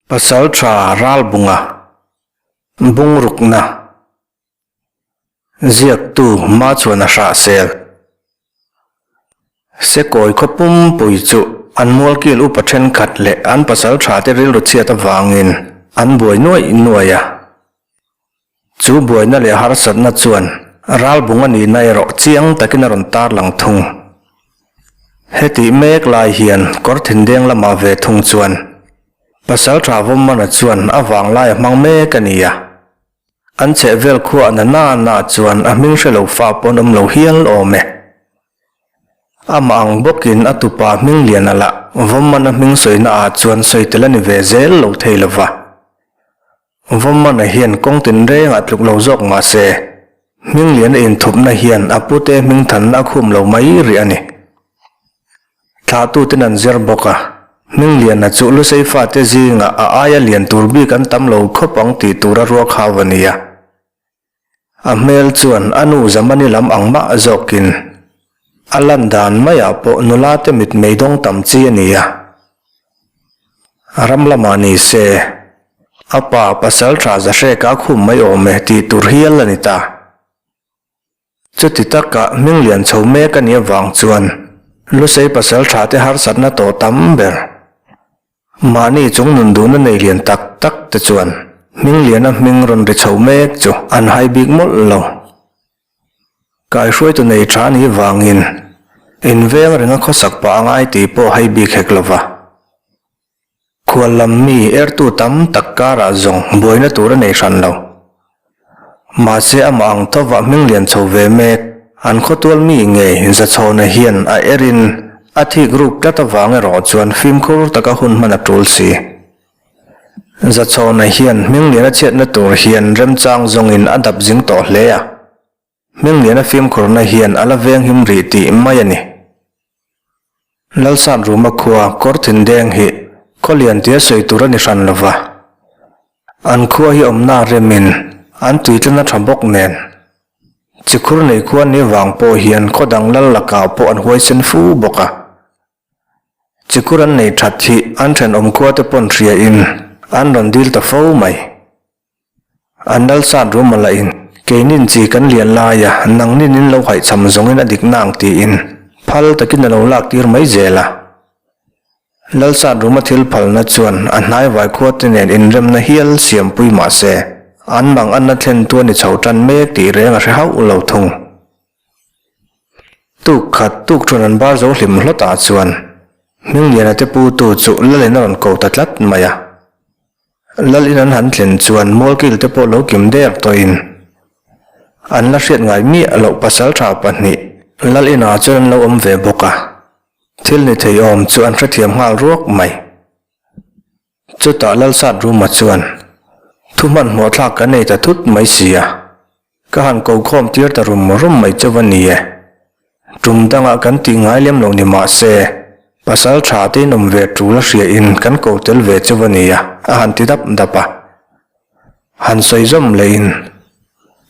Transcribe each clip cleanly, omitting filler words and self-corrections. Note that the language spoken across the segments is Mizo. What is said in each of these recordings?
Pasaltha Ralbunga Bungrukna Ziaktu Machuan a hrah sel. Sekawi khaw pumpui chu an mualkil upa thenkhat leh an pasaltha te rilru chhiat avangin an buai nuaih nuaih a. Chu buaina leh harsatna chuan Ralbunga nihna erawh chiang takin a rawn tarlang thung. Hetih mek lai hian kawr thindeng lamah ve thung chuan Pasaltha Vawmmana chuan a vanglai a hmang mek a ni a. An chhehvel khuah na na na chuan a hming hre lo fa pawn awm lo hial awm e. Amah ang bawkin a tupa hming lian a lah Vawmmana hming sawina ah chuan sawi tel a ni ve zel lo thei lova. Vawmmana hian kawng tinrengah tluk lo zawk mah se, Hmingliana inthupna hian a pute hmingthanna a khum lo mai rih a ni. Thlahtuten an zir bawk a, Hmingliana chu Lusei fate zingah a aia lian tur bik an tam lo khawp ang tih tura ruak hau a ni a. A hmel chuan a nu Zamani lam ang mah zawkin a lan dan maiah pawh nula te mitmei dawng tam chi a ni a. Ram lamah ni se, a pa pasal tha Zahreka a khum mai awm e tih tur hial a ni ta. Chuti taka hming lian chho mek a nih avang chuan Lusei pasal tha te harsatna tawh tam ber. Mahni chung nun duhna nei lian tak tak te chuan Hmingliana hming rawn ri chho mek chu an hai bik mawlh lo. Kaihruaitu nei tha ni vangin inveng renga khawsak pah a ngai tih pawh hai bik hek lo va. Khual lam mi ertu tam tak karah zawng buaina tur a nei hran lo. Mahse amah ang thovah hminglian chho ve mek, an khawtual mi ngei Zachhawna hian a erin a thik ruk tlat avang erawh chuan fimkhur taka hun hman a tul si. Zachhawna hian hminglian a chhiatna tur hian remchang zawngin a dap zing tawh hle a, hminglian a fimkhurna hian a la venghim rih tih mai a ni. Lalsat Ruma khua Kawrthindeng hi khaw lian tia sawi tur a ni hran lo va. An khua hi awmna remin an tuitlana tha bawk nen. Chikhur nei khua ni vang pawh hian khaw dang lal lakah pawh an huaisen fu bawk a. Chikhur an nei that hi an thenawm khua te pawn hriain an rawn dil ta fo mai. An Lalsat Ruma lahin keinin chi kan lian laia nangnin in lo haihcham zawngin a dik nang tiin phal takin a lo lak tir mai zel a. Lalsat Ruma thil phalna chuan a hnaivai khuate nen inremna hial siampui mah se an mang anna thlentu a ni chho tan mek tih reng a hre hauh lo thung. Tuk khat tuk chuan an bar zo hlim hlawtah chuan Hmingliana te putu chu Lalin a rawn ko ta tlat mai a. Lal in an han thlen chuan Mualkil te pawh lo kim der tawhin an la hriat ngai miah loh pasal tha pahnih Lal inah chuan an lo awm ve bawk a, thil ni thei awm chu an hrethiam nghal ruak mai. Chutah Lalsat Ruma chuan thu hmanhmawh thlak kan nei ta thut mai si a, ka han ko khawm tir ta rum rum mai chauh a ni e. Tum dangah kan tih ngai lem lo ni mah se, pasal tha te in awm ve tul a hria in kan ko tel ve chauh a nia, a han ti dap dap a. Han sawi zawm leh in,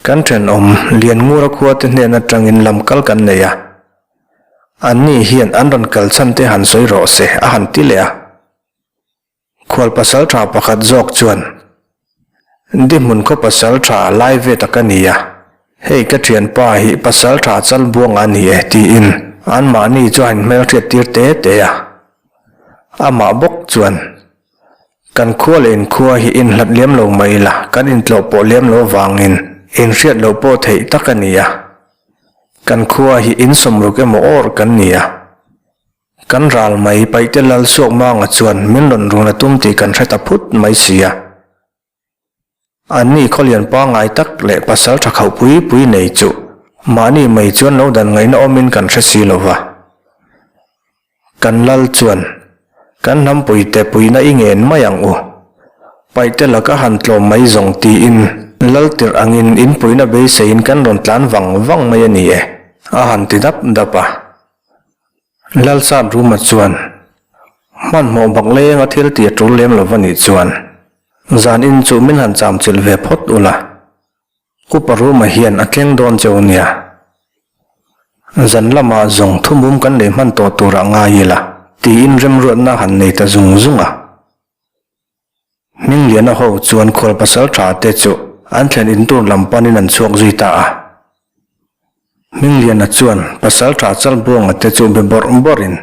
kan thenawm Lianngura khua te hnen atangin lam kal kan nei a, anni hian an rawn kal chhan te han sawi rawh se, a han ti leh a. Khual pasal tha pakhat zawk chuan, Dihmun khaw pasal tha lai ve tak a ni a, hei ka thianpa hi pasal tha chal buang a ni e tiin anmahni chu a inhmelhriat tir te te a. Amah bawk chuan, Kan khua leh inkhua hi inhlat liam lo mai la, kan intlawh pawh liam lo avangin inhriat loh pawh theih tak a ni a. Kan khua hi insawmruk emaw awr kan ni a. Kan ral mai Paihte Lal Suakmanga chuan min rawn run a tum tih kan hre ta phut mai si a. Anni khawlian pangngai tak leh pasal tha khauh pui pui nei chu mahni mai chuan lo dan ngaihna awmin kan hre si lo va. Kan Lal chuan, Kan hnampuite puina i ngen mai ang u. Paihte laka han tlawm mai zawng tiin Lal tirh angin in puina beiseiin kan rawn tlan vang vang mai a ni e, a han ti dap dap a. Lalsat Ruma chuan, Hmanhmawh bak lenga thil ti a tul lem lo va nih chuan, zan in chu min han cham chilh ve phawt ula, Upa Ruma hian a tleng dawn cheu nia. Zan lamah zawng thumum kan lei hman tawh turah ngai ila, tiin remruatna han nei ta zung zung a. Hmingliana ho chuan khual pasal tha te chu an thlen in tur lam panin an chhuak zui ta a. Hmingliana chuan pasal tha Chalbuanga te chu be bawrh bawrhin,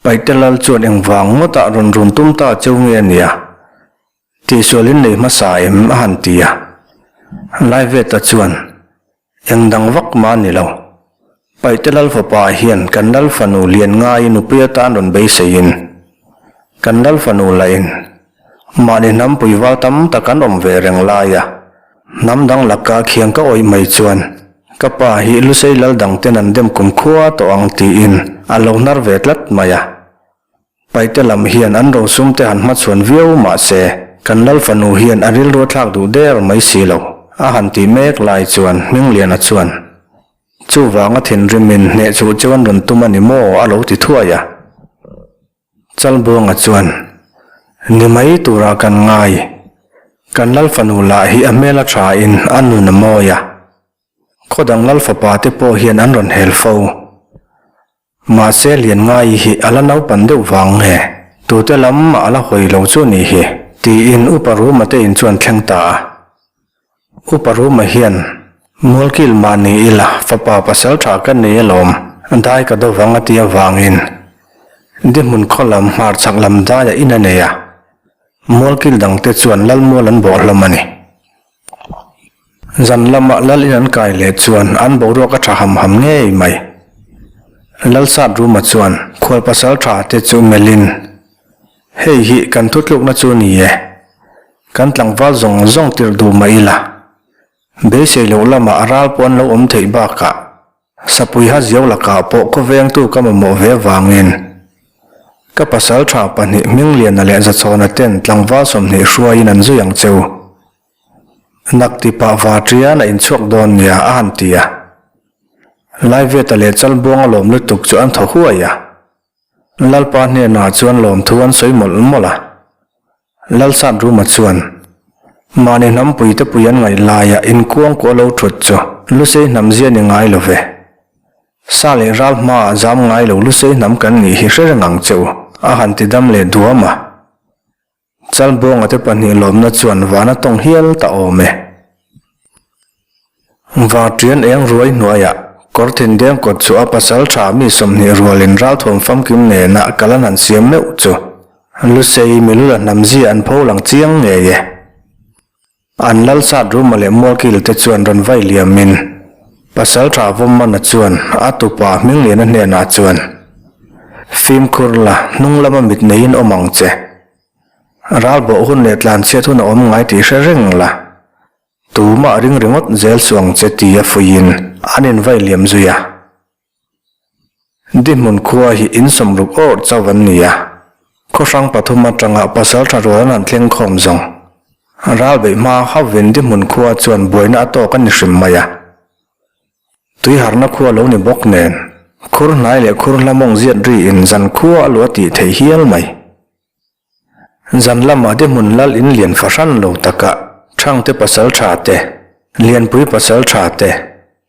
Paihte lal chuan engvang ngawtah rawn run tum ta cheu nge a nia? Tihsualin nei hmasa em? a han ti a. Laiveta chuan, Eng dang vak mah a ni lo. Paihte Lal fapa hian kan Lal fanu lian ngai nupui atan rawn beiseiin, kan Lal fanu lahin mahni hnam puival tam tak an awm ve reng laia hnam dang laka khiang ka awih mai chuan ka pa hi Lusei Lal dangten an dem kumkhua tawh ang tiin a lo hnar ve tlat mai a. Paite lam hian an rosum te han hmachhuan viau mah se, kan Lal fanu hian a rilru a thlak duh der mai si lo, a han tih mek lai chuan Hmingliana chuan, Chuvanga thinrimin hneh chuh cheu an rawn tum a ni maw? a lo ti thuai a. Chalbuanga chuan, Ni mai turah kan ngai, kan Lal fanu lah hi a hmel a thain a nun a mawi a, khaw dang Lal fapa te pawh hian an rawn hel fo. Mahse Lianngai hi a la naupan deuh vang nge? Tute lam mah a la hawi lo chu nih hi, tiin Upa Ruma te in chuan thleng ta a. Upa Ruma hian, Mualkil mah ni ila, fapa pasal tha ka nei alawm, dai ka do vang a ti avangin Dihmun khaw lam hmarchhak lam daiah in a nei a, Mualkil dangte chuan Lalmual an bawh hlawm a ni. Zan lama Lal in an kai leh chuan an boruak a tha ham ham ngei mai. Lalsat Ruma chuan khual pasal tha te chu melhin, Hei hi kan thutlukna chu ni e. Kan tlangval zawng zawng tirh duh mah ila. Beisei loh lamah a ral pawh an lo awm theih bakah Sapuiha ziau lakah pawh khawvengtu ka mamawh ve avangin ka pasal tha pahnih Hmingliana leh Zachhawna ten tlangval 20 hruaiin an zui ang cheu. Nak ti pah Vatrian a inchhuak dawn nia a han ti a. Laiveta leh Chalbuang a lawm lutuk chu an thaw huai a. Lalpa hnenah chuan lawmthu an sawi mawlh mawlh a. Lalsat Ruma chuan, Mahni hnampui te pui an ngaih laia inkuang kuah lo thut chu Lusei hnam zia ni ngai lo ve. Sa leh ral hmaah zam ngai lo Lusei hnam kan nih hi hre reng ang che u, a han ti dam leh duam a. Chalbuanga te pahnih lawmna chuan van a tawng hial ta awm e. Varṭian eng ruai hnuaiah kawr thindeng kawt chu a pasal tha mi 20 rualin ralthuam famkim nena kal an han siam meuh chu Lusei milula hnam zia an pho lang chiang ngei e. An lalsat Ruma leh Mualkil te chuan rawn vai liamin pasal tha Vawmmana chuan a tupa Hmingliana hnenah chuan, Fimkhur la, hnung lama mit neiin awm ang che. Ral bawh hun leh tlanchhiat hun a awm ngai tih hre reng la. Tumah ring ringawt zel suang che ti a fuiin an invai liam zui a. Dihmun khua hi in sawmruk awrh chauh an ni a, khaw hrang pathum atanga pasal tha rual an han thleng khawm zawng. Ral beih hma hauhvin Dihmun khua chuan buaina a tawk a ni hrim mai a. Tuiharna khua lo ni bawk nen, khur hnai leh khur hla mawng ziat riin zan khua a luah tih theih hial mai. Zan lamah te hmun lal in lian fahran lo takah Thangte pasal tha te, Lianpui pasal tha te,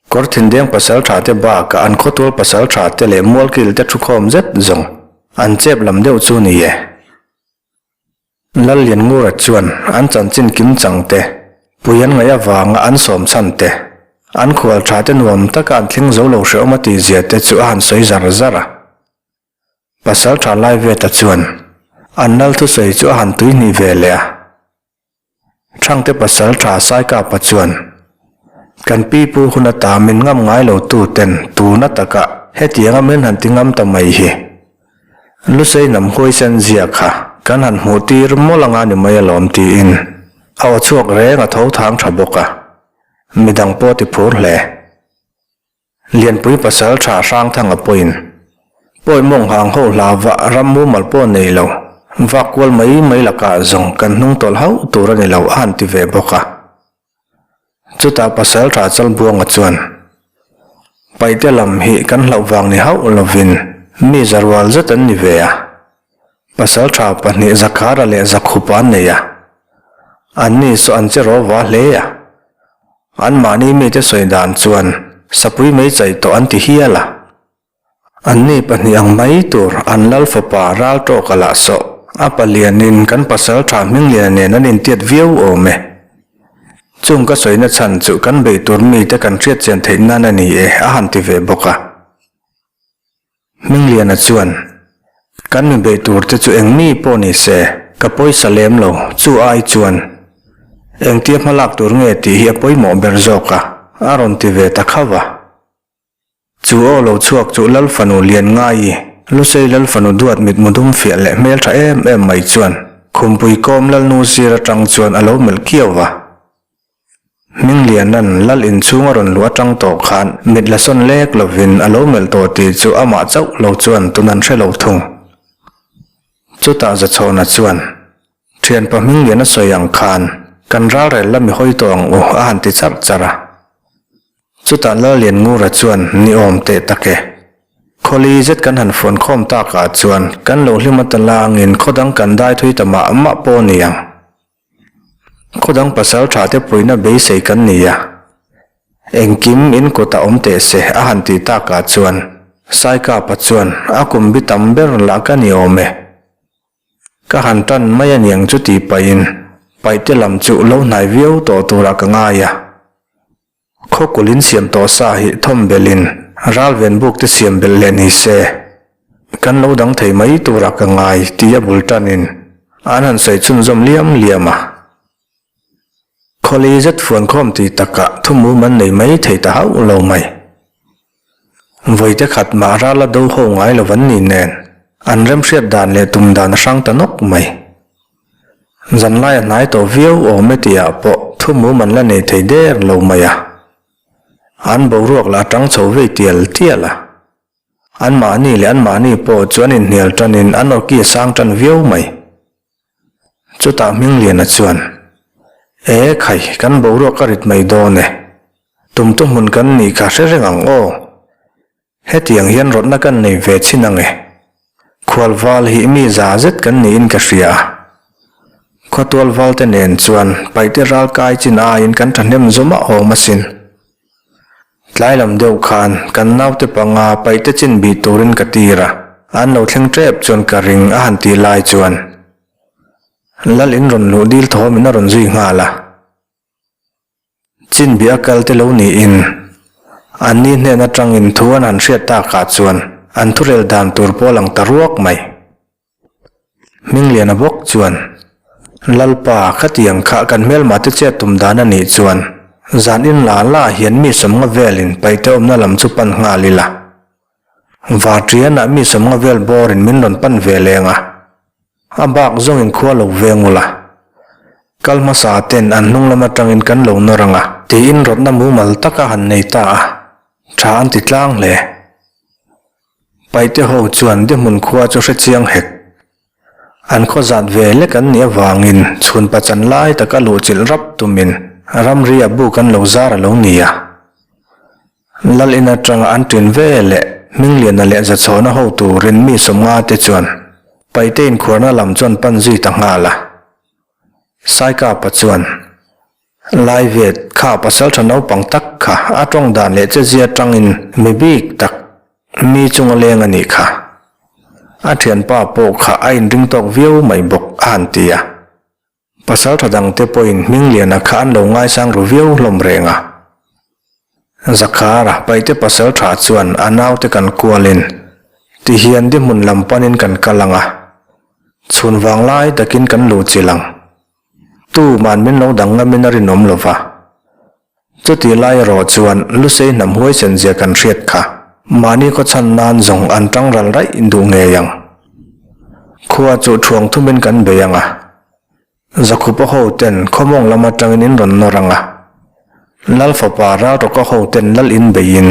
Kawrthindeng pasal tha te bakah an khawtual pasal tha te leh Mualkil te thukhawm zet zawng an chep lam deuh chu ni e. Lallianngura chuan an chanchin kim chang te, pui an ngaih avanga an sawm chhan te, an khual tha te nuam taka an thleng zo lo hrehawm a tihzia te chu a han sawi zar zar a. Pasal tha lai ve ta chuan an lal thusawi chu a han tuihnih ve leh a. Thangte pasal tha Saikapa chuan, Kan pipu hun ata min ngam ngai lo tu ten tuna taka hetianga min han ti ngam ta mai hi. Lusei hnam huaisen zia kha kan han hmuh tir mawlh anga ni mai alawm tiin a aw chhuak reng a tho thang tha bawk a, midang pawh ti phur hle. Lianpui pasal tha Hrangthanga pawhin pawi mawng hang ho hlauva ram mumal pawh nei lo, vak kual mai mai lakah zawng kan hnung tawlh hauh tur a ni lo a han ti ve bawk a. Chutah pasal tha Chalbuanga chuan, Paihte lam hi kan hlauh vang ni hauh lovin mi zarual zet an ni ve a, pasal tha pahnih Zakhara leh Zakhupa an nei a, anni saw an che rawva hle a. Anmahni mite sawi dan chuan sapui mai chaih tawh an ti hial a. Anni pahnih ang mai tur an lal fapa ral tawka lah sawh. A palianin kan pasaltha Hmingliana nen an intiat viau awm e. Chung ka sawina chhan chu kan beih tur mite kan hriatchian theih nan a ni e, a han ti ve bawk a. Hmingliana chuan, Kan mi beih tur te chu eng mi pawh ni se, ka pawisa lem lo, chu ai chuan engtia hma lak tur nge tih hi a pawimawh ber zawk a, a rawn ti ve ta khauh a. Chu aw lo chhuak chu Lalfanu Lianngaii, Lusei Lalfanu duat mitmu dum fiah leh hmeltha em em mai chuan Khumpui kawm Lalnu sir atang chuan a lo melh kiau va. Hmingliana'n Lal inchhung a rawn luh atang tawh khan mit la sawn lek lovin a lo melh tawh tih chu amah chauh lo chuan tun an hre lo thung. Chutah Zachhawna chuan, Thianpa Hmingliana sawi ang khan kan ralrel la mi hawi tawh ang u a han ti charh charh a. Chutah Lallianngura chuan ni awm teh tak e. Khawli zet kan han fuan khawm takah chuan kan lo hlim ata langin khaw dang kan dai thui ta mah mah pawh a ni ang. Khaw dang pasal tha te puihna beisei kan ni a. Engkim in kut a awm teh se a han tih takah chuan Saikapa chuan a kum bi tam ber lah ka ni awm e. Ka han tan mai a niang chu tih pahin paihte lam chu lo hnai viau tawh turah ka ngai a. Khawkulh in siam tawh sa hi thawm belhin ralven buk te siam belh leh ni se, kan lo dang thei mai tura ka ngai tih a bul tanin an han sawi chhunzawm liam liam a. Khawlei zet fuankhawm tih takah thumum an nei mai thei ta hauh lo mai. Vawite khat mah ral a do ho ngai lo an ni nen, an remhriat dan leh tum dan a hrang ta nawk mai. Zanlai a hnai tawh viau awm e tihah pawh thumum an la nei thei der lo mai a. An boruak lah a tang chho vei tial tial a. Anmahni leh anmahni pawh chu an inhnial tanin an awki a sang tan viau mai. Chutah Hmingliana chuan, E khai, kan boruak a rit mai dawn e. Tumtu hmun kan nih kha hre reng ang aw. Hetiang hian rawtna kan nei ve chhin ang e. Khualval hi mi za zet kan niin ka hria a. Khawtual valte nen chuan paihte ral kai chin aiin kan thahnem zawm a awm asin. Tlai lam deuh khan kan naute panga paihte chin bih turin ka tir a, an lo thleng tep chuan ka ring a han tih lai chuan Lal in rawn luh dil thawmin a rawn zui nghal a. Chin bih a kal te lo niin anni hnen atangin thu an han hriat takah chuan an thurel dan tur pawh a lang ta ruak mai. Hmingliana bawk chuan, Lalpa, khatiang kha kan hmelmah te chet tum dan a nih chuan zan in la la hian mi sawmnga velin paihte awmna lam chu pan nghal ila. Varṭianah mi sawmnga vel bawrin min rawn pan ve leng a, a bak zawngin khua lo veng ula. Kal hmasa ten an hnung lam atangin kan lo nawr ang a, tiin rawtna mumal taka han nei ta a, tha an ti tlang hle. Paihte ho chuan Dihmun khua chu hre chiang hek. An khaw zat ve lek an nih avangin chhun pachan lai taka luhchilh rap tumin ramri a buk an lo zar a lo ni a. Lal in atanga an ṭin ve leh Hmingliana leh Zachhawna ho turin mi sawmnga te chuan Paihte inkhuarna lam chuan pan zui ta nghal a. Saikapa chuan Laivet, kha pasaltha naupang tak kha a tawng dan leh chezia tangin mi bik tak, mi chunga leng a nih kha. A thianpa pawh kha a inring tawk viau mai bawk a han ti a. Pasaltha dangte pawhin Hmingliana kha an lo ngaisang ru viau hlawm reng a. Zakhara, Paihte pasaltha chuan a naute kan kualin tihian di hmun lam panin kan kal ang a, chhun vanglai takin kan luhchilh ang. Tu man min lo dang ngamin a rinawm lo va. Chuti lai erawh chuan Lusei hnam huaisen zia kan hriat kha mahni khaw chhan nan zawng an tang ral raih duh ngei ang. Khua chu thuang thumin kan bei ang a. Zakhupa ho ten khawmawng lam atangin in rawn nawr ang a. Lal fapa Ralrawka ho ten lal in beiin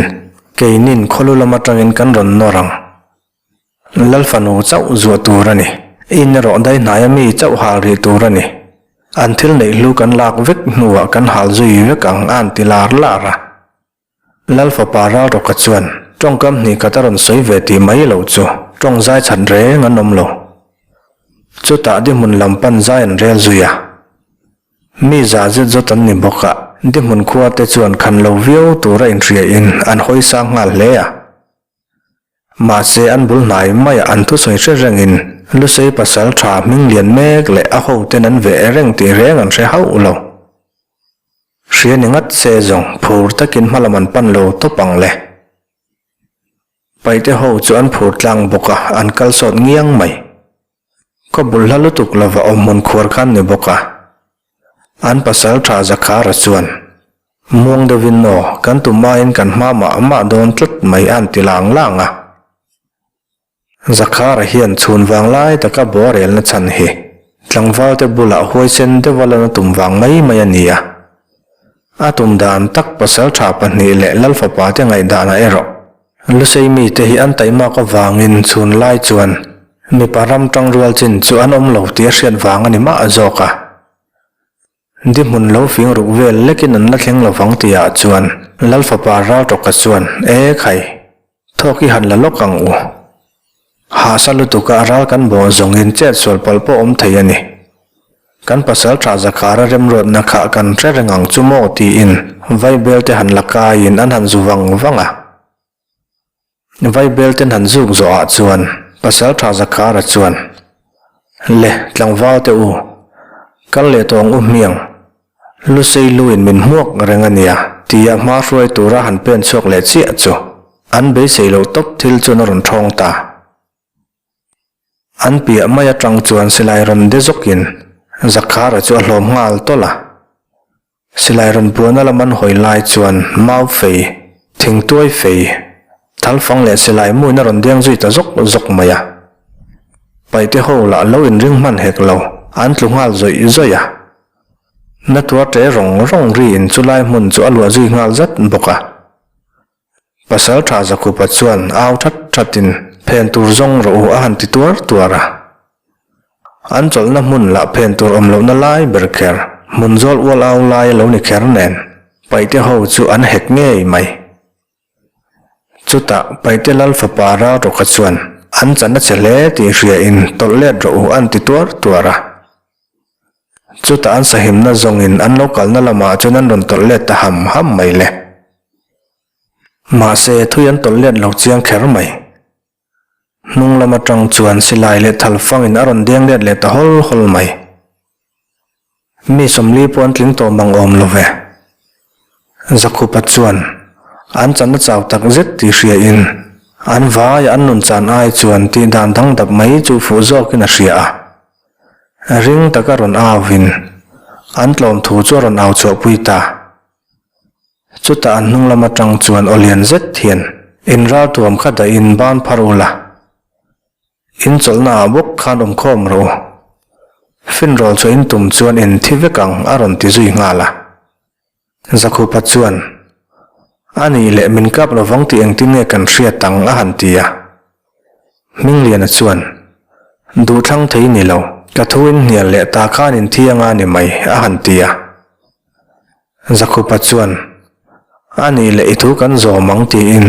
keinin khawlu lam atangin kan rawn nawr ang. Lal fanu chauh zuah tur a ni. In erawh dai hnaia mi chauh hal rih tur a ni. An thil neih hlu kan lak vek hnuah kan hal zui vek ang a an ti lar lar a. Lal fapa Ralrawka chuan tawngkam hnih khat a rawn sawi ve tih mai lo chu tawng zai chhat reng an awm lo. Chutah dihmun lam pan zai an rel zui a. Mi za zet zawt an ni bawk a, dihmun khua te chuan khan lo viau tura inhriain an hawi sang nghal hle a. Mahse an bul hnai maiah an thusawi hre rengin Lusei pasalṭha hming lian mek leh a hoten an veh reng tih reng an hre hauh lo. Hria ni ngat se zawng phur takin hmalam an pan lo tawp ang le. Paite ho chu an phur tlang bawk a, an kal sawt ngiang mai. Khaw bul hla lutuk lova awm hmun khuar khan ni bawk a. An pasal tha Zakhara chuan, Muang deuhin aw, kan tum aiin kan hma mah mah dawn tlat mai a an ti lang lang a. Zakhara hian chhun vang lai taka boarelna chhan hi tlangvalte bulah huaisen deuha lan a tum vang mai mai a ni a. A tum dan tak pasal tha pahnih leh Lalfapa te ngaihdanah erawh Lusei mite hi an taimak avangin chhun lai chuan mipa ram tangrual chin chu an awm lo tih a hriat vang a ni mah zawk a. Di hmun lo fing ruk vel lekin an la thleng lovang tihah chuan Lalfapa Raltawka chuan, E khai, thawk i han la lawk ang u. Hahsa lutuka a ral kan bawh zawngin chet sual palh pawh awm thei a ni. Kan pasal tha Zakhara remruatna kha kan hre reng ang chu maw tiin Vaibel te han la kaiin an han zu vang vang a. Vaibel ten han zuk zawhah chuan pasal tha Zakhara chuan, Le, tlangval te u, kal leh tawh ang u hmiang, Lusei luin min hmuak reng a nia tia hma hruai tura han pen chhuak leh chiah chu an beisei loh tawp thil chuan a rawn thawng ta. An piah mai atang chuan silai rawn de zawkin Zakhara chu a hlawm nghal tawlh a. Silai rawn buana lam an hawi lai chuan mau fei, thingtuai fei, thalfang leh silai muin a rawn deng zui ta zawk zawk mai a. Paihte ho lah lo inring hman hek lo, an tlu nghal zawih zawih a. Na tuar ṭe rawng rawng riin chulai hmun chu a luah zui nghal zat bawk a. Pasal ṭha Zakupa chuan au ṭhat ṭhatin phen tur zawng rawh u a han ti tuar tuar a. An chawlhna hmun lah phen tur awm lohna lai ber kher, hmun zawl ual au lai a lo ni kher nen, paihte ho chu an hek ngei mai. Chutah Paihte Lal fapa Ralrawka chuan an chan a che hle tih hriain tawlh let rawh u an ti tuar tuar a. Chutah an sahimna zawngin an lo kalna lamah chuan an rawn tawlh let ta ham ham mai le. Mahse, thui an tawlh let lo chiang kher mai. Hnung lam atang chuan silai leh thalfangin a rawn deng let leh ta hawl hawl mai. Mi sawmli pawh an tling tawh mang awm lo ve. Zakhupa chuan an channa chau tak zet tih hriain an vaia an nun chan ai chuan tih dan dang dap mai chu fuh zawkin a hria a. Ring taka rawn auvin an tlawm thu chu a rawn au chhuahpui ta. Chutah an hnung lam atang chuan aw lian zet hian in raltuam kha dahin ban phar ula, in chawlhna ah bawk khan awm khawm rawh u. Finrawl chu in tum chuan in thi vek ang a rawn ti zui nghal a. Zakhupa chuan, A nih leh min kap lovang tih engtin nge kan hriat ang a han ti a. Hmingliana chuan, Duhthlang thei ni lo, ka thu in hnial leh ta khan in thi anga ni mai a han ti a. Zakhupa chuan, A nih leh i thu kan zawm ang tiin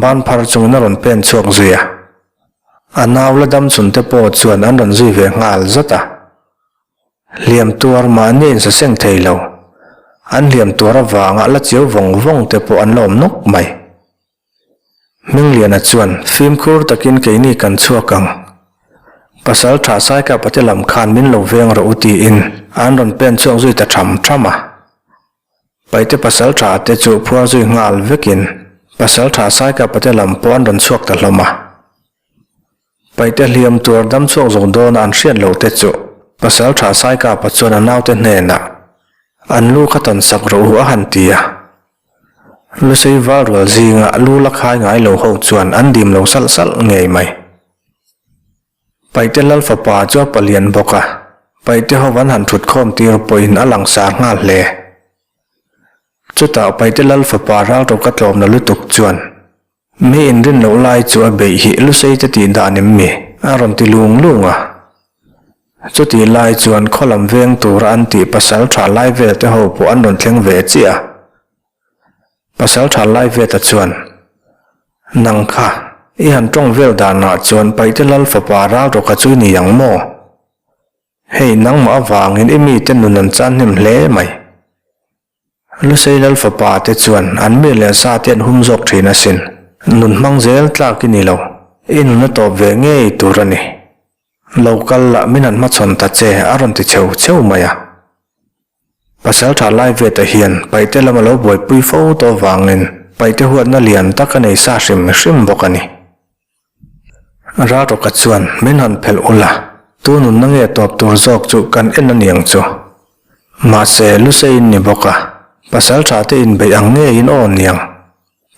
ban phar chungin a rawn pen chhuak zui a. A nau la dam chhunte pawh chuan an rawn zui ve nghal zat a. Hliam tuar mahni in saseng thei lo. An hliam tuar avanga la chiau vawng vawng te pawh an la awm nawk mai. Hmingliana chuan fimkhur takin keini kan chhuak ang. Pasal tha Saikapa te lam khan min lo veng rawh u tiin an rawn pen chhuak zui ta tham tham a. Paite pasal tha te chu phuar zui nghal vekin pasal tha Saikapa te lam pawh an rawn chhuak ta hlawm a. Paite hliam tuar dam chhuak zawk dawna an hriat loh te chu Pasal tha Saikapa chuan a naute hnenah an lu kha tan sak rawh u a han ti a. Lusei val rual zinga lu la khai ngai lo ho chuan an dim lo salh salh ngei mai. Paite Lal fapa chu a palian bawk a, Paite ho an han thut khawm tir pawhin a langsar nghal hle. Chutah Paite Lal fapa ralrawka tlawmna lutuk chuan Mi inrin loh lai chu a beih hi Lusei te tih dan em mi? a rawn ti lung lung a. Chutih lai chuan khaw lam veng tura an tih pasal tha lai vel te ho pawh an rawn thleng ve chiah a. Pasal tha lai veta chuan, Nang kha, i han tawng vel danah chuan Paihte Lal fapa Ralrawka chu i ni ang maw? Hei, nangmah avangin i mite nun an chan hnem hle mai. Lusei Lal fapa te chuan an mi leh sa te an hum zawk thin asin. Nun hmang zel tlak i ni lo. I nun a tawp ve ngei tur a ni. Lo kal la min han hmachhawn ta che a rawn ti cheu cheu mai a. Pasaltha Laiveta hian Paihte lam a lo buaipui fo tawh vangin Paihte huatna lian tak a nei sa hrim hrim bawk a ni. Ralrawka chuan min han phelh ula, tu nunna nge tawp tur zawk chu kan en a niang chu. Mahse Luseiin ni bawk a, Pasaltha te inbeih ang ngeiin aw niang.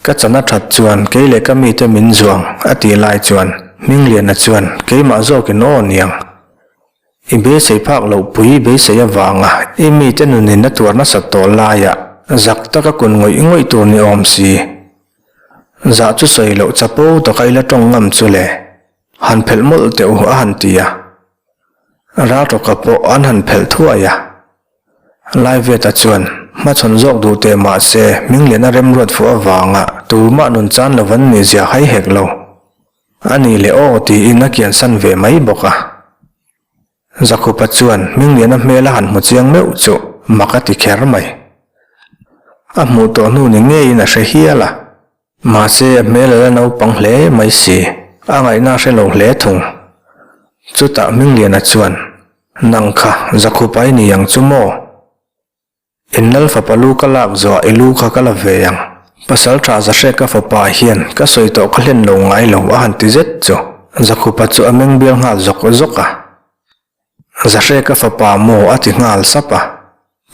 Ka chan a that chuan kei leh ka mite min zuang a tih lai chuan Hmingliana chuan keimah zawkin aw niang. I beisei phak loh pui i beisei avanga i mite nunin a tuar nasat tawh laiah zak taka kun ngawih ngawih tur ni awm si. Zah chu sawi loh chapo taka i la tawng ngam chu le. Han phelh mawlh teh u a han ti a. Raltawka pawh an han phelh thuai a. Laiviata chuan hmachhawn zawk duh teh mah se Hmingliana remruat fuh avanga tumah nun chan lo an nih zia hai hek lo. A nih leh aw tiin a kiansan ve mai bawk a. Zakhupa chuan Hmingliana hmel a han hmu chiang meuh chu mak a ti kher mai. A hmuh tawh hnu ni ngeiin a hre hial a. Mahse, a hmel a la naupang hle mai si, a ngaihna a hre lo hle thung. Chutah Hmingliana chuan, Nang kha, Zakhupa i ni ang chu maw? In lal fapa lu ka lak zawhah i lu kha ka la ve ang. Pasal tha Zahreka fapa hian ka sawi tawh ka hlen lo ngai lo a han ti zet chu. Zakhupa chu a meng bial nghal zawk zawk a. Zahreka fapa maw a ti nghal sap a,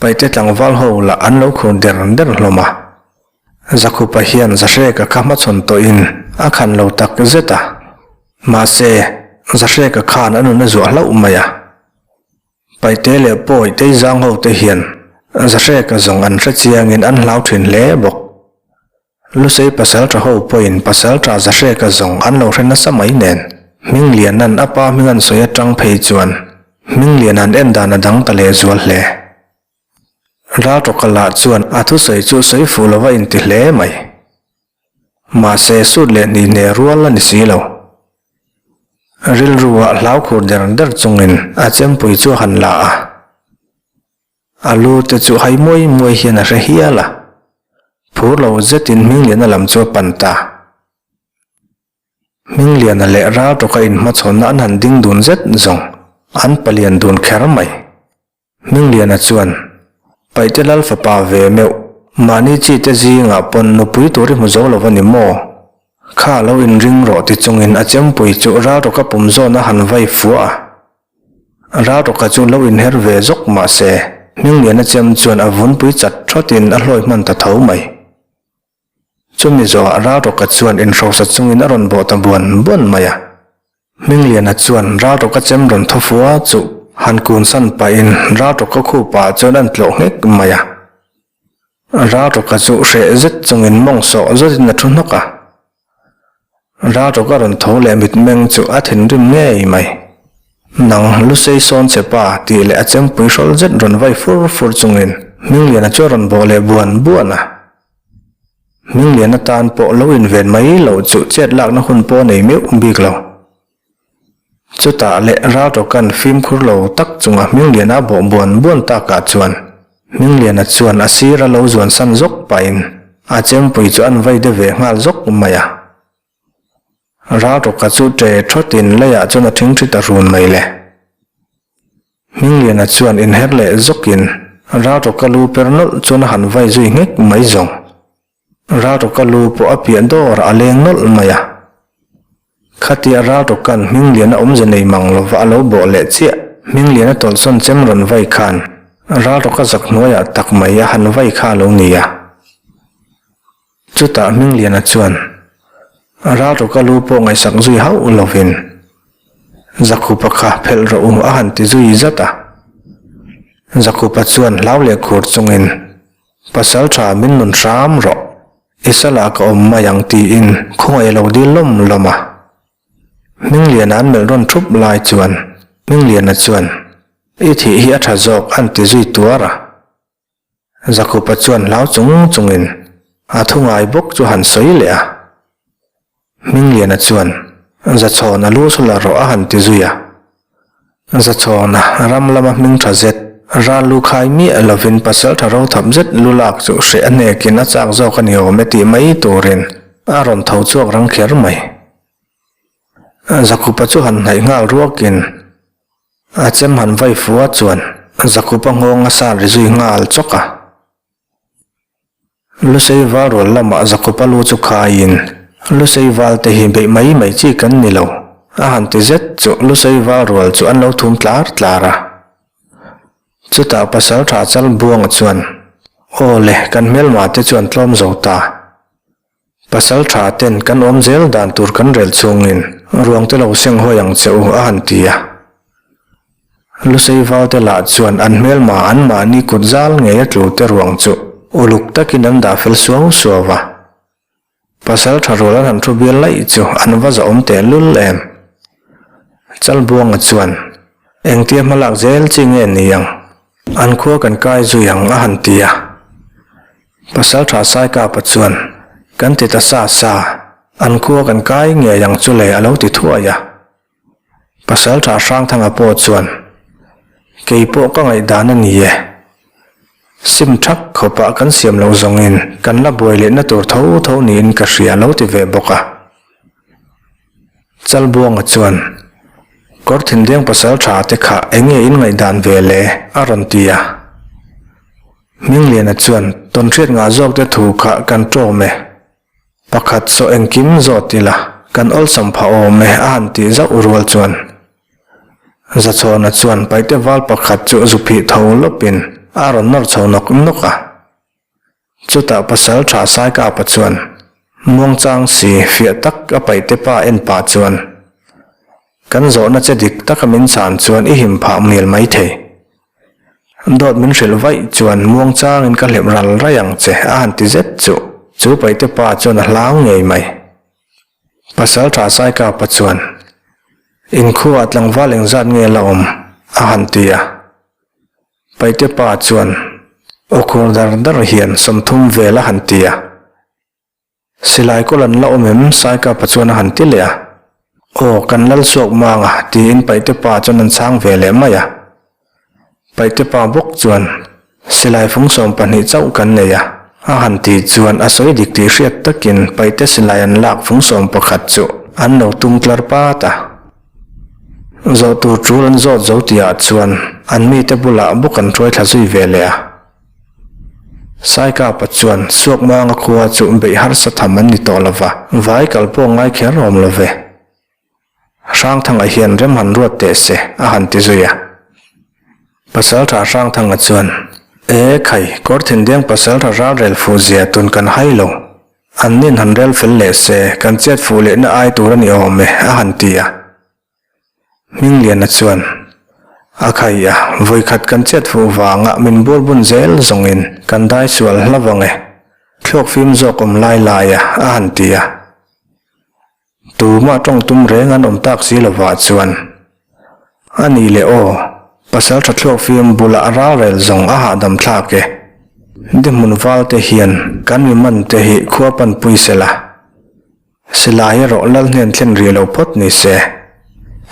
Paihte tlangval ho lah an lo khur der der hlawm a. Zakhupa hian Zahreka kha hmachhawn tawhin a khan lo tak zet a, mahse Zahreka khan a nun a zuah hlauh mai a. Paihte leh Pawi Teizang ho te hian Zahreka zawng an hre chiangin an hlau thin hle bawk. Lusei pasalṭha ho pawhin pasalṭha Zahreka zawng an lo hre nasa mai nen, Hmingliana'n a pa hming an sawi aṭang phei chuan Hmingliana'n en dan a dang ta lehzual hle. Ralṭawka lah chuan a thusawi chu sawi fuh lova inti hle mai. Mahse sut leh hnih hne rual a ni si lo. Rilru-ah hlau khur der der chungin a chempui chu a han la a. A lu te chu hai muai muai hian a hre hial a, phur lo zetin Hmingliana lam chu a pan ta. Hmingliana leh Raltawka inhmachhawnna an han ding dun zet zawng, an palian dun kher mai. Hmingliana chuan, Paihte Lal fapa ve meuh, mahni chi te zingah pawn nupui tur i hmu zo lo va ni maw? Kha lo inring rawh ti chungin a chempui chu Raltawka pum zawn a han vai fuah a. Ralrawka chu lo inher ve zawk mah se, Hmingliana chem chuan a vunpui chat thawtin a hlawi hman ta tho mai. Chumi zawhah Ralrawka chuan inhrosa chungin a rawn bawh ta buan buan mai a. Hmingliana chuan Ralrawka chem rawn thaw fua chu han kunsan pahin Ralrawka khupah chuan an tlawh nghek mai a. Ralrawka chu hreh zet chungin mawng sawh zawtin a thu hnawk a. Ralrawka rawn tho leh mitmeng chu a thinrim ngei mai. Nang Lusei sawn che pa tih leh a chempui hrawl zet rawn vai fur fur chungin Hmingliana chu a rawn bawh leh buan buan a. Hmingliana tan pawh lo inven mai loh chu chet lakna hun pawh nei meuh bik lo. Chutah leh Ralrawka'n fimkhur lo tak chunga Hmingliana a bawh buan buan takah chuan Hmingliana chuan a sira lo zuan san zawk pahin a chempui chu an vai de ve nghal zawk mai a. Ralrawka chu ṭe thawtin leiah chuan a ṭhingṭhi ta run mai le. Hmingliana chuan inher leh zawkin Ralrawka lu per nawlh chuan a han vai zui nghek mai zawng. Ralrawka lu pawh a piah dawr a leng nawlh mai a. Khatia Ralrawka'n Hmingliana awmze nei mang lova a lo bawh leh chiah, Hmingliana tawlhsawn chem rawn vai khan Ralrawka zak hnuaiah tak mai a han vai kha a lo ni a. Chutah Hmingliana chuan Ralrawka lu pawh ngaihsak zui hauh lovin, Zakhupa kha phelh rawh u a han ti zui zat a. Zakhupa chuan hlau leh khur chungin, Pasal tha min nun hram rawh, i salah ka awm mai ang tiin khawngaih lo dil lawm lawm a. Hmingliana an melh rawn thup lai chuan Hmingliana chuan, I thih hi a tha zawk an ti zui tuar a. Zakhupa chuan hlau chung chungin a thu ngai bawk chu han sawi leh a. Hmingliana chuan, Zachhawna lu chu la rawh a han ti zui a. Zachhawna ram lama hming tha zet, ral lu khai miah lovin pasaltha ro thap zet lu lak chu hreh a hnekin a chak zawk a ni awm e tih mai turin a rawn tho chhuak rang kher mai. Zakhupa chu han hnaih nghal ruakin. A chem han vai fua chuan Zakhupa nghawng a sat ri zui nghal chawk a. Lusei val rual lamah Zakhupa lu chu khaiin, Lusei val te hi beih mai mai chi kan ni lo, a han ti zet chu Lusei val rual chu an lo thum tlar tlar a. Chutah Pasaltha Chalbuanga chuan, Aw le, kan hmelma te chuan tlawm zo ta. Pasal tha ten kan awm zel dan tur kan rel chungin ruang te lo seng hawi ang che u a han ti a. Lusei valte lah chuan an hmelma an mahni kut zal ngei a tlu te ruang chu uluk takin an dah fel suau suau a. Pasal tha rual an han thu bial laih chu an va zahawm teh lul em. Chalbuanga chuan engtia hmalak zel chi nge ni ang? An khua kan kai zui ang a han ti a. Pasaltha Saikapa chuan, Kan ti ta sa sa, an khua kan kai ngei ang chu le a lo ti thuai a. Pasaltha Hrangthanga pawh chuan, Kei pawh ka ngaihdan a ni e. Sim thak khawpah kan siam loh zawngin kan la buai lehna tur tho tho niin ka hria a lo ti ve bawk a. Chalbuanga chuan, Kawr thinleng pasaltha te kha eng nge in ngaihdan ve le? a rawn ti a. Hmingliana chuan, Tawnhriat ngah zawk te thu kha kan ṭawm e. Pakhat saw engkim zawt ila, kan awlsam phah awm e a han tih zauh rual chuan. Zachhawna chuan paihte val pakhat chu zu phih tho lawpin a rawn nawr chho nawk nawk a. Chutah pasal tha Saikapa chuan muangchang si fiah tak a paihte pa en pah chuan, Kan zawhna che dik taka min chhan chuan i him phah mial maithei. Dawt min hrilh vaih chuan muangchangin ka hlep ral raih ang che a han ti zet chu chu paihte pa chuan a hlau ngei mai. Pasal tha Saikapa chuan, Inkhuaah tlangval engzat nge la awm? a han ti a. Paihte pa chuan, Aw khur dar dar hian 30 vel a han ti a. Silai kawl an la awm em? Saikapa chuan a han ti leh a. Aw, kan lal suak mang a, tiin Paihte pa chuan an chhang ve leh mai a. Paihte pa bawk chuan, Silai fung 12 chauh kan nei a, a han tih chuan a sawi dik tih hriat takin Paihte silai an lak fung 11 chu an lo tum tlar pat a. Zawh tur tul an zawt zo tihah chuan an mite bulah bawk an hruai thla zui ve leh a. Saikapa chuan Suakmanga khua chu beih harsa tham an ni tawh lo va, vai kal pawh ngai kher awm lo ve. Hrangthanga hian rem han ruat teh se, a han ti zui a. Pasaltha Hrangthanga chuan, E khai, Kawrthindeng pasaltha ralrel fuh zia tun kan hai lo. An nin han rel fel leh se, kan chet fuh lehna ai tur a ni awm e, a han ti a. Hmingliana chuan, A khai a, vawikhat kan chet fuh vanga min bual bun zel zawngin kan dai sual hla vang e, thluak fim zawk awm lai lai a, a han ti a. Tumah tawng tum reng an awm tak si lovah chuan, A nih leh aw, pasal tha thluak fim bulah ralrel zawng a hahdam thlak e. Dihmun valte hian kan mi man te hi khua panpui sela. Silai erawh lal hnen thlen rih lo phawt ni se.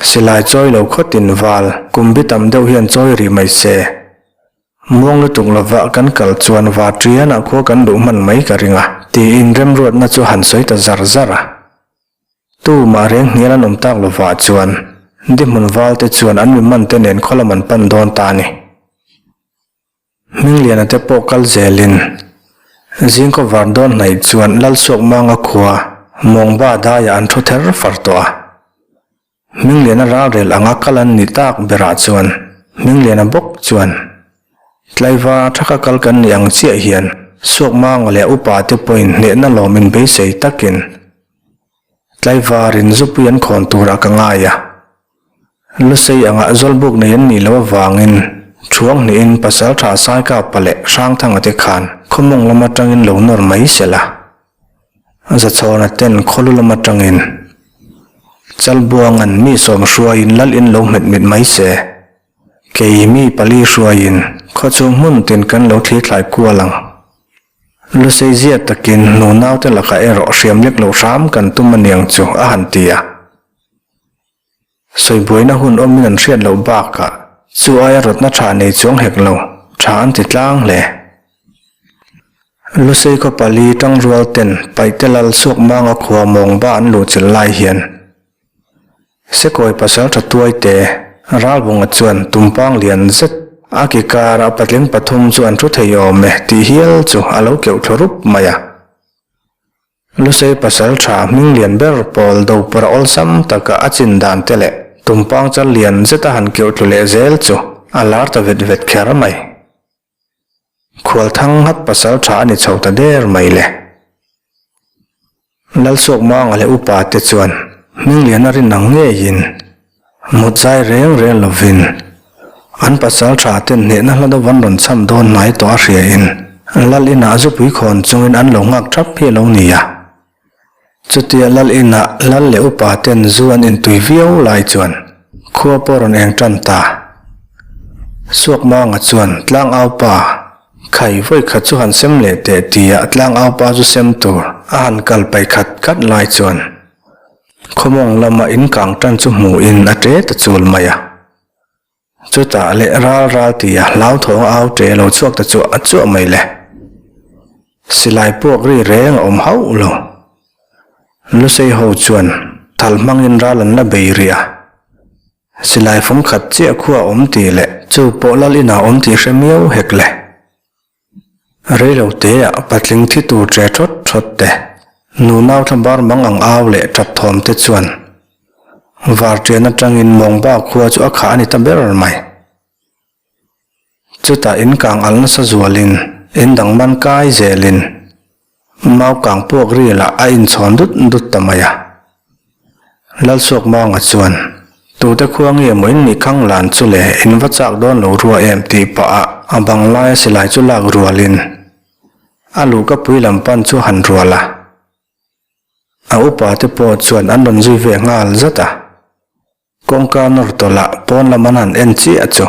Silai chawi lo khawtin val kum bi tam deuh hian chawi rih mai se. Muang lutuk lova kan kal chuan va ṭianah khua kan luh hman mai ka ring a, tiin remruatna chu han sawi ta zar zar a. Tumah reng hnial an awm tak lovah chuan Dihmun valte chuan an mi mante nen khaw lam an pan dawn ta a ni. Hmingliana te pawh kal zelin zingkaw var dawn hnaih chuan Lalsuakmanga khua Mawngba daiah an thu ther far tawh a. Hmingliana ralrel anga kal an nih tak berah chuan Hmingliana bawk chuan Tlaiva thaka kal kan nih ang chiah hian Suakmanga leh upa te pawhin hnehna lawm inbeisei takin Tlaivarin zupui an khawn turah ka ngai a. Lusei anga zawlbuk nei an nih loh avangin Thuang hnihin Pasaltha Saikapa leh Hrangthanga te khan khawmawng lam atangin lo nawr mai se la. Zachhawna ten khawlu lam atangin Chalbuangan mi sawm hruaiin lal in lo hmet mit mai se. Kei mi pali hruaiin khawchhung hmun tin kan lo thlir thlai kual ang. Lusei zia takin nunaute lakah erawh hriam lek loh hram kan tum aniang chu a han ti a. Sawibuaina hun awmin an hriat loh bakah chu aia rawtna tha nei chuang hek lo, tha an ti tlang hle. Lusei khaw pali tangrual ten Paihte lal suak manga khua mawngba an luhchilh lai hian Sekawi pasal tha tuaite. Ralbunga chuan tumpang lian zet a ki karah patling pathum chu an thu thei awm e tih hial chu a lo keuh thlu rup mai a. Lusei pasal tha hming lian ber pawl dopawrh awlsam taka a chin dan te leh tumpang chal lian zeta han keuh tlu leh zel chu a lar ta vet vet kher mai. Khualthang nghat pasal tha a ni chho ta der mai le. Lalsuakmanga leh upa te chuan hming lian a rin ang ngeiin mut zai reng reng lovin an pasal tha ten hnehna hla deuh an rawn cham dawn hnai tawh a hriain Lal inah zupui khawn chungin an lo nghak thap hi a lo ni a. Chutia Lal inah Lal leh upa ten zu an intui viau lai chuan khua pawh rawn eng tan ta. Suakmanga chuan tlangau pa Khai vawi khat chu han sem leh teh tia tlangau pa chu sem tur a han kal pai khat khat lai chuan khawmawng lama in kang tan chu hmuhin a ṭe ta chul mai a. Chutah leh ral ral tia hlauthawng au ṭe lo chhuak ta chuah chuah mai le. Silai puak ri reng a awm hauh lo. Lusei ho chuan thal hmangin ral an la bei rih a. Silai fawm khat chiah khu a awm tih leh chu pawh lal inah awm tih hre miau hek le. Reilo teah patling thi tur che thawt thawt te, nunau thla bar mang ang au leh tap thawm te chuan varṭian aṭangin mawngba khua chu a khah a ni ta ber mai. Chutah in kang al nasa zualin in dang man kai zelin mau kang puak rilah a inchhawn dut dut ta mai a. Lalsuakmanga chuan, Tute khua nge maw in nih khang lan chu le, in va chak dawn lo rua em tih pah a a bang laia silai chu lak rualin a luhka pui lam pan chu han rual a. A upa te pawh chuan an rawn zui ve nghal zat a. Kawngka nawr tawlh ah pawn lam an han en chiah chu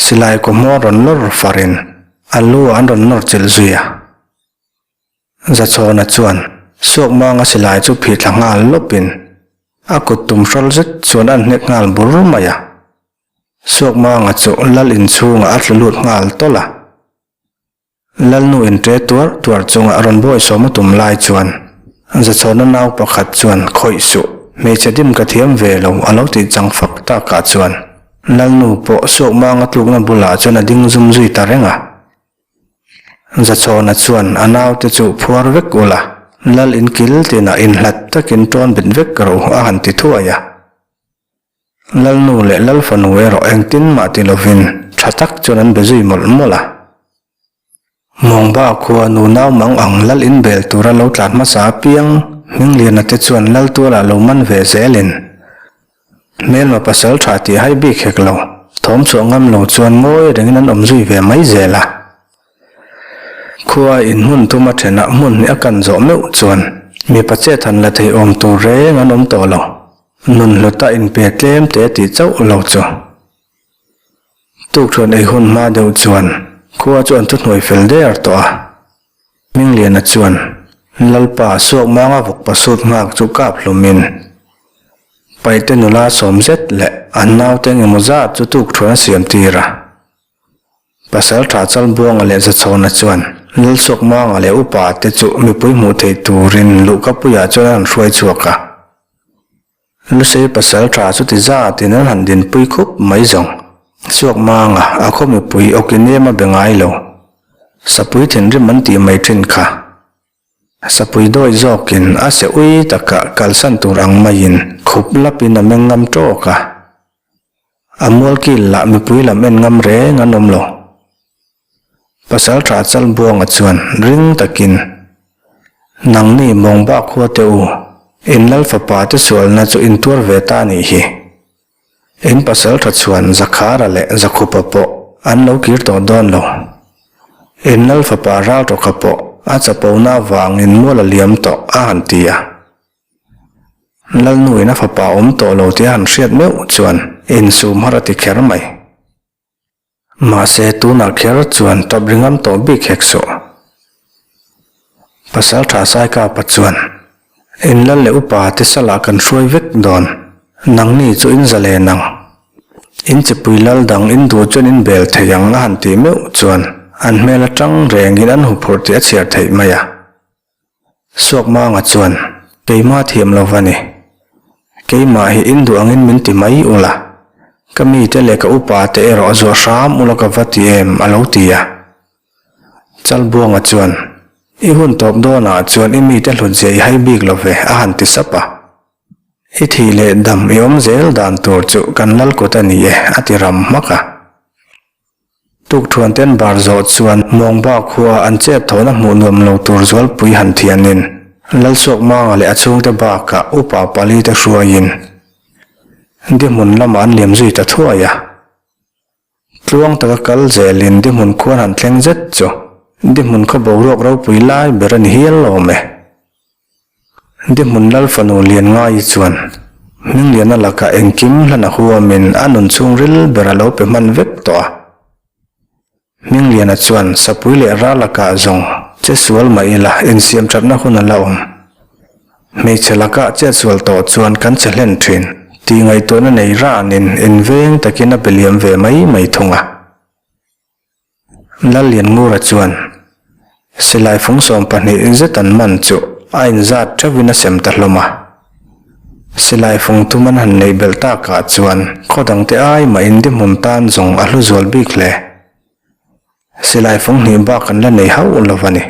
silai kaw hmawr rawn lawr farin a lu ah an rawn nawr chilh zui a. Zachhawna chuan Suakmanga silai chu phih thla nghal lawpin a kut tum hrawl zet chuan a hnek nghal bur mai a. Suakmanga chu lal inchhungah a tlu lut nghal tawlh a. Lalnu inṭe tuar tuar chunga rawn bawisawm a tum lai chuan Zachhawna nau pakhat chuan khawih suh, hmeichhe dim ka thiam ve lo a lo tih chang fak takah chuan Lalnu pawh Suakmanga tlukna bulah chuan a ding zum zui ta reng a. Zachhawna chuan a naute chu phuar vek ula, Lal in kil tinah inhlat takin ṭawn bet vek ro a han ti thuai a. Lalnu leh Lal fanu erawh engtin mah ti lovin ṭha tak chuan an be zui mawlh mawlh a. Mawngba khua nu nau mang ang Lal in bel tura lo tlan hmasa apiang Hmingliana te chuan Lal tualah lo man ve zelin Hmelma pasal tha tih hai bik hek lo, thawm chhuah ngam lo chuan ngawi rengin an awm zui ve mai zel a. Khua in hmun thum a thenah hmun hnih a kan zawh meuh chuan mipa chet han la thei awm tur reng an awm tawh lo, nun hluta inpe tlem te tih chauh lo chu. Tukṭhuan ei hun hma deuh chuan khua chu an thuhnuai fel der tawh a. Hmingliana chuan Lalpa Suakmanga vawkpa sut nghak chu kap hlumin Paihte nula sawm zet leh an naute engemaw zat chu tukṭhuan a siam tir a. Pasalṭha Chalbuanga leh Zachhawna chuan Lalsuakmanga leh upa te chu mipui hmuh theih turin luhkapuiah chuan an han hruai chhuak a. Lusei pasal tha chu ti zatin an han dinpui khup mai zawng. Suakmanga a khaw mipui awki nem a be ngai lo. Sapui thinrim an tih mai thin kha. Sapui dawi zawkin a se ui takah kalsan tur ang maiin khup lapin a meng ngam tawk a. A mualkil lah mipui lam en ngam reng an awm lo. Pasal tha Chalbuanga chuan ring takin, Nangni Mawngba khua te u, in lal fapa te sualna chu in tuar ve ta nih hi. In pasal tha chuan Zakhara leh Zakhupa pawh an lo kir tawh dawn lo. In lal fapa Raltawka pawh a chapona avangin mual a liam tawh a han ti a. Lalnuin a fapa awm tawh lo tih a han hriat meuh chuan insum har a ti kher mai. Mahse tunah kher chuan tap ri ngam tawh bik hek suh. Pasal tha Saikapa chuan, In lal leh upa te salah kan hruai vek dawn, nangni chu in za len ang. In chipui lal dang in duh chuan in bel thei ang a han tih meuh chuan an hmel atang rengin an huphurh tih a chhiar theih mai a. Suakmanga chuan, Keimah thiam lo va ni. Keimah hi in duh angin min ti mai ula. Ka mite leh ka upa te erawh zuah hram ula ka va ti em a lo ti a. Chalbuanga chuan, I hun tawp dawnah chuan i mite hlutzia i hai bik lo ve a han ti sap a. I thih leh dam i awm zel dan tur chu kan lal kut a ni e a ti ram hmak a. Tukthuan ten bar zawh chuan Mawngba khua an chet thawhna hmuh nuam lo tur zualpui han thianin Lalsuakmanga leh a chhungte bakah upa pali te hruaiin Dihmun lamah an liam zui ta thuai a. Tluang taka kal zelin Dihmun khuan han thleng zet chu Dihmun khaw boruak ropui lai ber a ni hial lawm e. Dihmun Lal fanu Lianngaii chuan Hmingliana lakah engkim hlan a huamin a nun chhungril ber a lo pe hman vek tawh a. Hmingliana chuan sapui leh ral lakah zawng che sual mah ila insiam thatna hun a la awm. Hmeichhe lakah chet sual tawh chuan kan che hlen thin tih ngaihtuahna nei ranin inveng takin a be liam ve mai mai thung a. Lallianngura chuan silai fung 12 zet an man chu a inzat theuhin a sem ta hlawm a. Silai fung thum an han neih belh takah chuan khaw dangte ai mahin dihmun tan zawng a hlu zual bik hle. Silai fung hnih bak an la nei hauh lo a ni.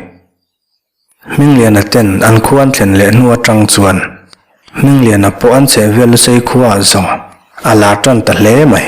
Hmingliana ten an khua an thlen leh hnu atang chuan Hmingliana pawh an chhehvel lusei khuaah zawng a lar tan ta hle mai.